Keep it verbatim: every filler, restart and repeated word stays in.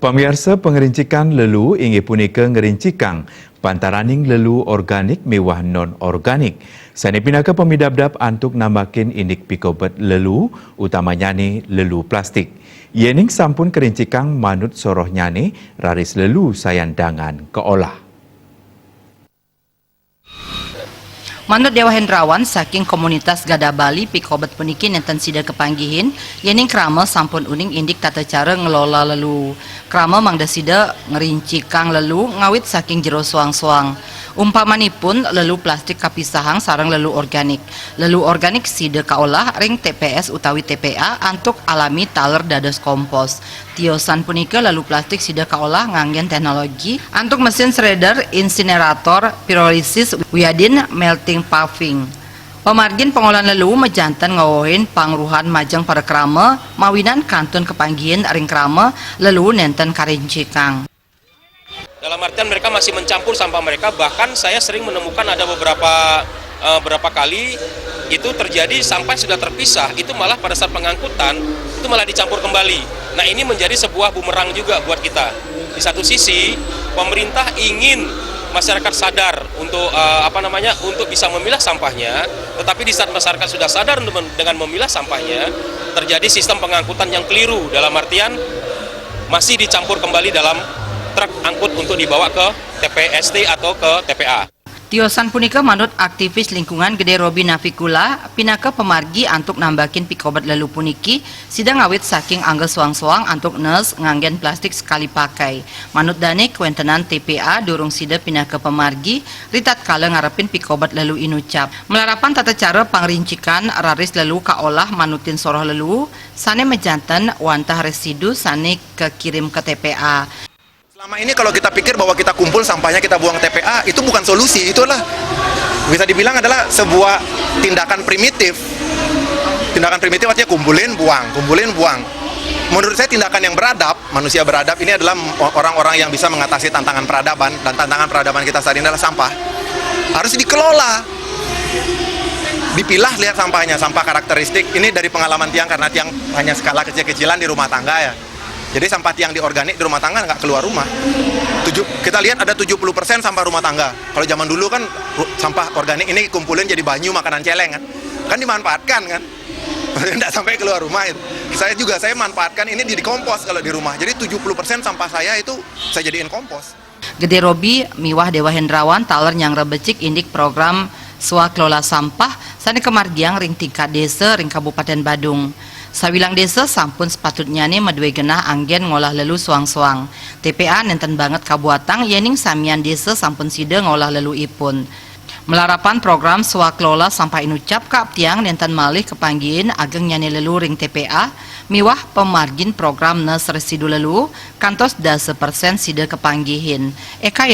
Pamiarsa, pangrincikan lelu inggih punika ngrincikang pantaraning lelu organik miwah non-organik, sane pinaka pamidabdab antuk nambakin indik pikobet lelu, utamanyane lelu plastik. Yening sampun karincikang manut sorohnyane, raris lelu sayan dangan kaolah. Manut Dewa Hendrawan saking komunitas Gadah Bali, pikobet puniki nenten sida kapanggihin, yening krama sampun uning indik tata cara ngelola lelu. Krama mangda sida ngrincikang lelu ngawit saking jero soang-soang. Umpamanipun, lelu plastik kapisahang sareng lelu organik. Lelu organik sida kaolah ring T P S utawi T P A antuk alami taler dados kompos. Tiosan punika, lelu plastik sida kaolah nganggen teknologi antuk mesin shredder, insinerator, pirolisis, wiadin melting paving. Pamargin pangolahan lelu majanten ngawehin pangruhan majeng para krama, mawinan kantun kapanggihin ring krama, lelu nenten karincikang. Dalam artian, mereka masih mencampur sampah mereka, bahkan saya sering menemukan ada beberapa, eh, berapa kali itu terjadi, sampah sudah terpisah, itu malah pada saat pengangkutan itu malah dicampur kembali. Nah, ini menjadi sebuah bumerang juga buat kita. Di satu sisi, pemerintah ingin masyarakat sadar untuk, eh, apa namanya, untuk bisa memilah sampahnya, tetapi di saat masyarakat sudah sadar untuk men-, dengan memilah sampahnya, terjadi sistem pengangkutan yang keliru, dalam artian masih dicampur kembali dalam truk angkut untuk dibawa ke T P S T atau ke T P A. Tiosan punika manut aktivis lingkungan Gede Robi Nafikula, pinaka pamargi antuk nambakin pikobet lelu puniki, sida ngawit saking angga soang-soang antuk nes nganggen plastik sekali pakai. Manut dane, kawentenan T P A durung sida pinaka pamargi ritatkala ngarepin pikobet lelu inucap. Malarapan tata cara pangrincikan raris lelu kaolah manutin soroh lelu sane majanten wantah residu sane kakirim ka T P A. Selama ini kalau kita pikir bahwa kita kumpul sampahnya kita buang T P A, itu bukan solusi, itu adalah bisa dibilang adalah sebuah tindakan primitif. Tindakan primitif artinya kumpulin, buang, kumpulin, buang. Menurut saya, tindakan yang beradab, manusia beradab ini adalah orang-orang yang bisa mengatasi tantangan peradaban, dan tantangan peradaban kita saat ini adalah sampah. Harus dikelola. Dipilah, lihat sampahnya, sampah karakteristik. Ini dari pengalaman tiang, karena tiang hanya skala kecil-kecilan di rumah tangga, ya. Jadi sampah tiang di organik di rumah tangga nggak keluar rumah. Tujuh, kita lihat ada tujuh puluh persen sampah rumah tangga. Kalau zaman dulu kan ru-, sampah organik ini kumpulin jadi banyu makanan celeng kan. Kan dimanfaatkan kan. Nggak sampai keluar rumah itu. Saya juga, saya manfaatkan ini di kompos kalau di rumah. Jadi tujuh puluh persen sampah saya itu saya jadiin kompos. Gede Robi miwah Dewa Hendrawan taler nyanggra becik indik program swakelola sampah sane kamargiang ring tingkat desa ring Kabupaten Badung. Sawilang desa sampun sepatutnyane madue genah anggen ngolah lelu soang-soang. T P A nenten banget kabuatang yening samian desa sampun sida ngolah leluipun. Malarapan program swakelola sampah inucap, kaaptiang nenten malih kapanggihin agengnyane lelu ring T P A miwah pamargin program nes residu lelu kantos dasa persen sida kapanggihin. Eka